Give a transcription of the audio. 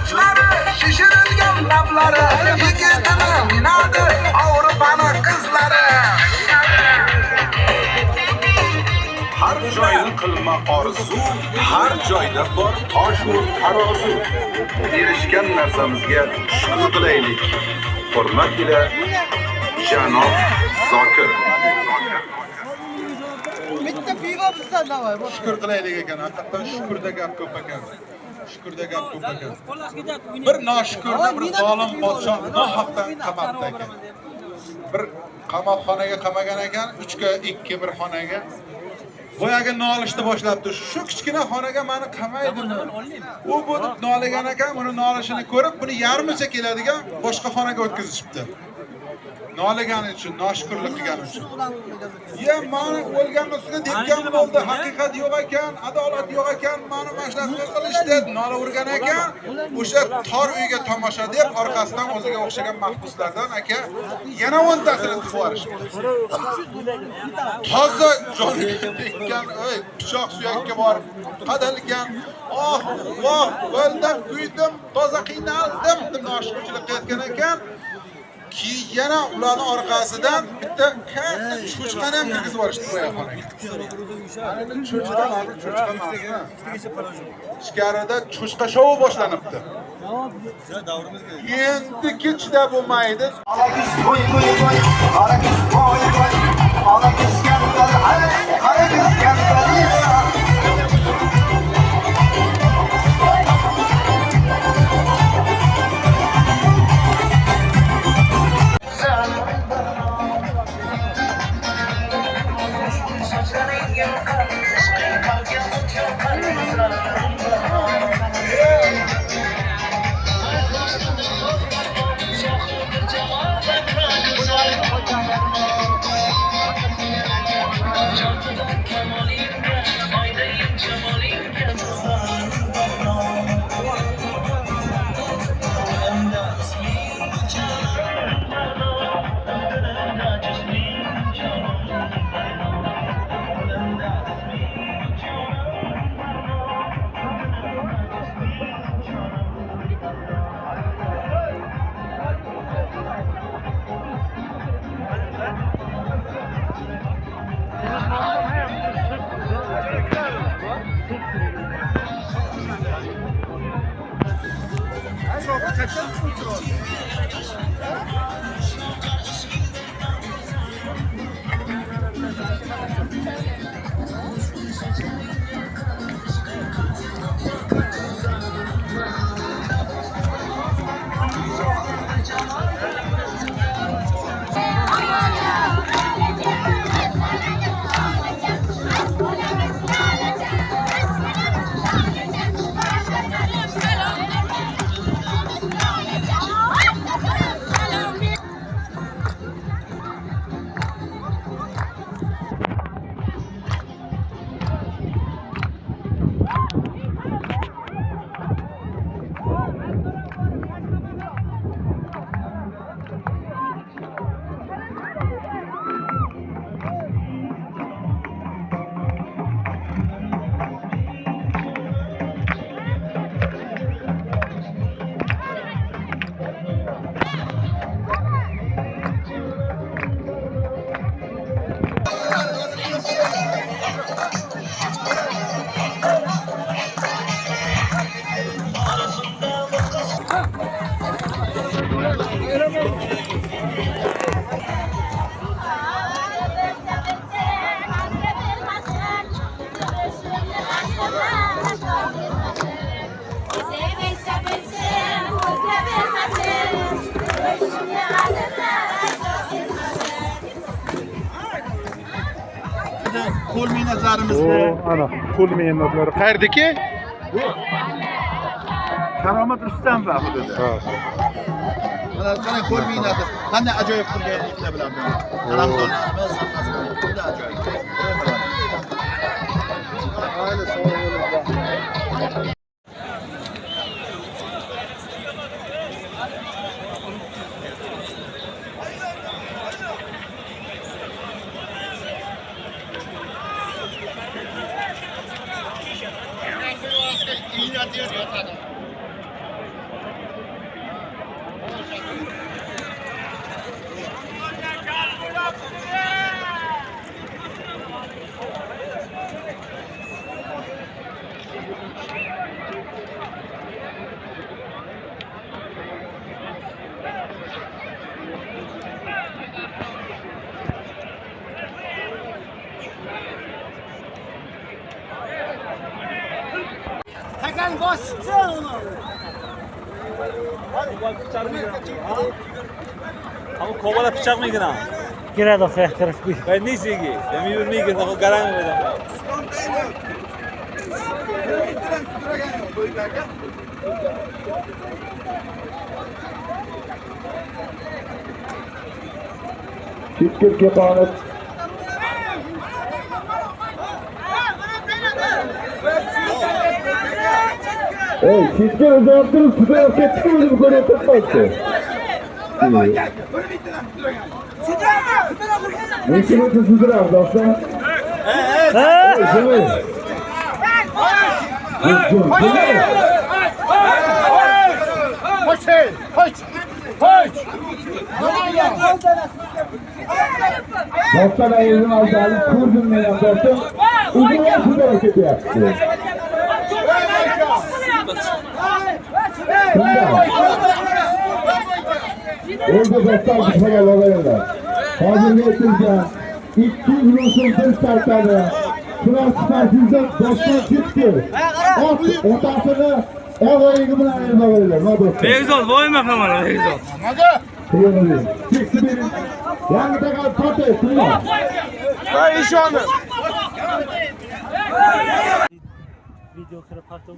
Sochlari, shishirilgan lablari, yigitini minadi Yevropani qizlari. Har joyni qilma orzu, har joyda bor toshu tarozi. Erishgan narsamizga shukr qilaylik. Hurmat ila, janob Zokir. Bitta pivo bizdan давай. Shukur qilaylik ekan, haqiqatdan shukurda gap ko'p ekan. Shukurda gap ko'p ekan. Bir noshukurni bir zolim podshoh nohaqdan qamabdi ekan. Bir qamoqxonaga qamagan ekan, 3 ga 2 bir xonaga. Boyagi nolishni boshlabdi. Shu kichkina xonaga meni qamaydimi? U bu deb noligan ekan, uni nolishini ko'rib, buni yarmicha keladigan boshqa xonaga o'tkazishibdi. Noligani uchun, noshukurlik qilgani uchun. Ya mani o'lgan ustiga debgan bo'ldi, haqiqat yo'q ekan, adolat yo'q ekan, mani mana shunaqa qilishdi, nola urgan ekan, o'sha tor uyga tomosha deb orqasidan o'ziga o'xshagan mahbuslardan aka yana 10 tasini tiqib yuborishibdi. Toza joniga tekkan, ey, pichoq suyakka borib qadalgan, oh, voh, o'ldim, kuydim, toza qiynaldim deb noshukurchilik qilayotgan ekan. Keyin yana ularni orqasidan bitta katta cho'chqani ham kirgizib yuborishdi boya xonaga. Ana endi cho'chqa, hozir cho'chqa emasmi? Ichkarida cho'chqa shovi boshlanibdi. Endi kechda bo'lmaydi. Qorako'z voy voy voy, qorako'z voy voy, qorako'z kampir, qorako'z kampir. Qo'l mehnatlarimizni. Ana qo'l mehnatlari. Qayerdiki? Karomat Rustamova hududi. Mana qarang qo'l mehnati qanday ajoyib qilganliklar bilan. Qalamdonlarimiz hammasi juda ajoyib. Mayli, sog' bo'linglar. Ama kovala bıçak mı gına? Girer de taraf kuy. Ben neyse ki. Ben bir mi gına garan mı dedim. Shukur Kepanov. Ey, Shukur uzatib, sudrab ketdi, o'zim ko'ryapman. Necha marta sudrab, do'stlar? Ey, shumi. Dostlar ayırdım aldı, kurdum men ham dostum. O'zi ham sudrab ketyapti. O'ldi do'stlar, bitmagan logoylar. Hozirgi aytilgan 200 ming so'm bir startadi. Shular sifatsizda doston ketdi. Ot otasini og'ayigi bilan ayirib nima do'stlar? Begzod, voyma qilma, Begzod. Teksti bering. Yangi taqa tortay, pullar. Video kirib qoldi.